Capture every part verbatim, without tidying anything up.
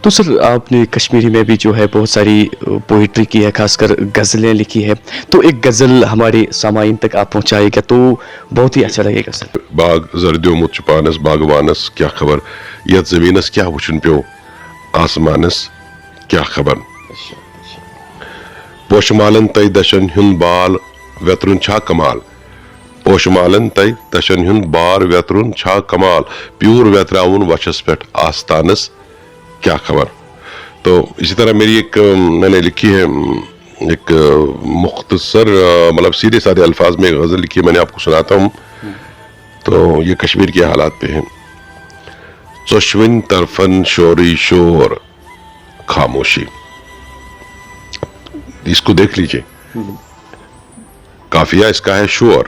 तो सर, आपने कश्मीरी में भी जो है बहुत सारी पोइट्री की है, खासकर गज़लें लिखी है, तो एक गज़ल हमारे सामाइन तक आप पहुंचाएगा तो बहुत ही अच्छा लगेगा सर। باغ زردیومُت چھُ پانس باغوانس کیٛاہ خبر، یتھ زٔمیٖنس کیٛاہ وُچھُن پیوٚو آسمانس کیٛاہ خبر۔ پوشہٕ مالن تَے دَچھن ہُنٛد بال ویترُن چھا کمال؟ پوشہٕ مالن تَے دَچھن ہُنٛد بار ویترُن چھا کمال؟ پیوٗر ویتراوُن وَچھس پٮ۪ٹھ آستانس کیا خبر؟ تو اسی طرح میری ایک، ام، میں نے لکھی ہے، ام، ایک، ا، مختصر، ا، مطلب سیدھے سادے الفاظ میں غزل لکھی ہے، میں نے آپ کو سناتا ہوں۔ تو یہ کشمیر کے حالات پہ ہے۔ ژۄشوٕنۍ طرفن شورٕے شور، خاموشی۔ اس کو دیکھ لیجیے۔ قافیہ اس کا ہے شور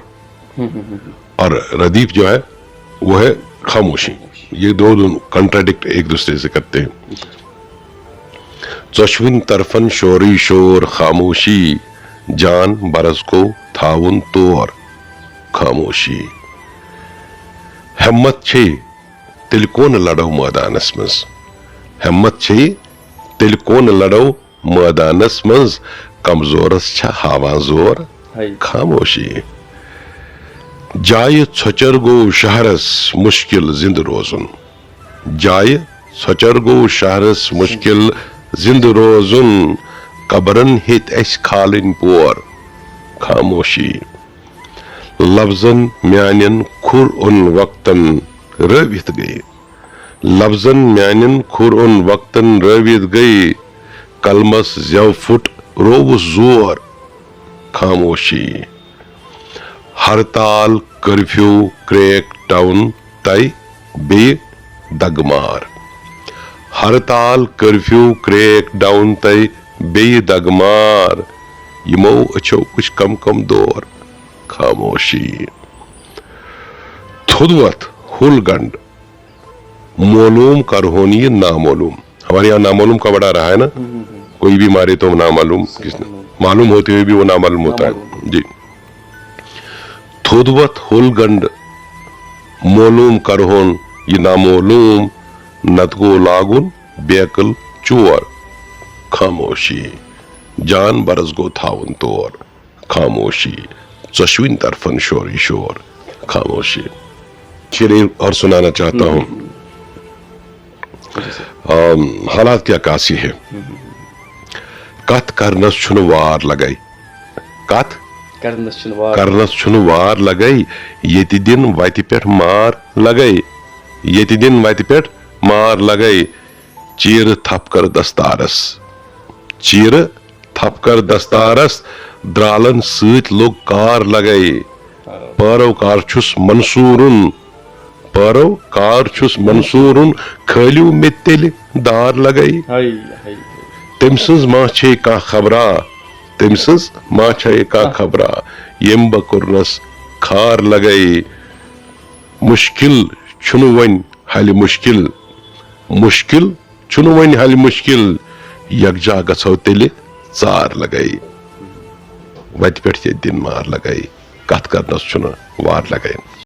اور ردیف جو ہے وہ ہے خاموشی۔ یہ دو دونوں کنٹراڈکٹ ایک دوسرے سے کرتے ہیں۔ ژۄشوٕنۍ طرفن شورٕے شور خاموشی، جان برس گوٚو تھاوُن تور خاموشی۔ ہمت چھے تیٚلہِ کون لڑو مٲدانس منٛز؟ ہمت چھے تیٚلہِ کون لڑو مٲدانس منٛز؟ کمزورس چھا ہاوان زور خاموشی۔ جایہِ ژھۄچر گوٚو شہرس مشکل زندٕ روزُن۔ جایہِ ژھۄچر گوٚو شہرس مشکل زندٕ روزُن۔ قبرن ہیٚتۍ اسہِ کھالٕنۍ پور خاموشی۔ لفظن میانٮ۪ن کھُر اوٚن وقتن رٲوِتھ گٔیہِ۔ لفظن میانٮ۪ن کھُر اوٚن وقتن رٲوِتھ گٔیہِ۔ قلمس زٮ۪و پھُٹ رووُس زور خاموشی۔ ہرتال، کرفیو، کریک ڈاؤن تہٕ بیٚیہِ دگہٕ مار۔ ہرتال، کرفیو، کریک ڈاؤن تہٕ بیٚیہِ دگہٕ مار۔ یِمو أچھو وٕچھ کم کم دور خاموشی۔ تھوٚد وۄتھ، ہُل گنڈ، معلوم کرہون یہ نامعلوم۔ ہمارے یہاں نامعلوم کا بڑا رہا ہے نا، کوئی بھی مارے تو نامعلوم کس، معلوم ہوتے ہوئے بھی وہ نامعلوم ہوتا ہے۔ جی۔ تھوٚد وۄتھ، ہُل گنڈ، معلوم کرہون یہ نامعلوم، نتہٕ گوٚو لاگُن بیکل چور خاموشی۔ جان برس گوٚو تھاوُن تور خاموشی۔ ژۄشوٕنۍ طرفن شورٕے شور خاموشی۔ شعر اور سنانا چاہتا ہوں۔ آم، حالات کیا کاسی ہے۔ کتھ کرنس چھُنہٕ وار لگے۔ کتھ کرنس چھُنہٕ وار۔ کرنس چھُنہٕ وار لگے۔ ییٚتہِ دِن وتہِ پٮ۪ٹھ مار لگے۔ ییٚتہِ دِن وتہِ پٮ۪ٹھ مار لگے۔ چیرٕ تھپھ کر دستارس۔ چیرٕ تھپھ کر دستارس، درالن سۭتۍ لوٚگ کار لگے۔ پٲرو کار چھُس منصوٗرُن، پٲرو کار چھُس منصوٗرُن، کھٲلِو مےٚ تیٚلہِ دار لگے۔ ہاے، ہاے۔ تٔمۍ سٕنٛز ما چھے کانٛہہ خبرا، تٔمۍ سٕنٛز ما چھے کانٛہہ خبرا، ییٚمۍ بہٕ کوٚرنس خار لگے۔ مُشکِل چھُنہٕ وۄنۍ حلہِ مُشکِل، مُشکِل چھُنہٕ وۄنۍ حل مُشکِل، یکجا گژھو تیٚلہِ ژار لگے۔ وتہِ پٮ۪ٹھ ییٚتہِ دِن مار لگے، کتھ کرنس چھُنہٕ وار لگے۔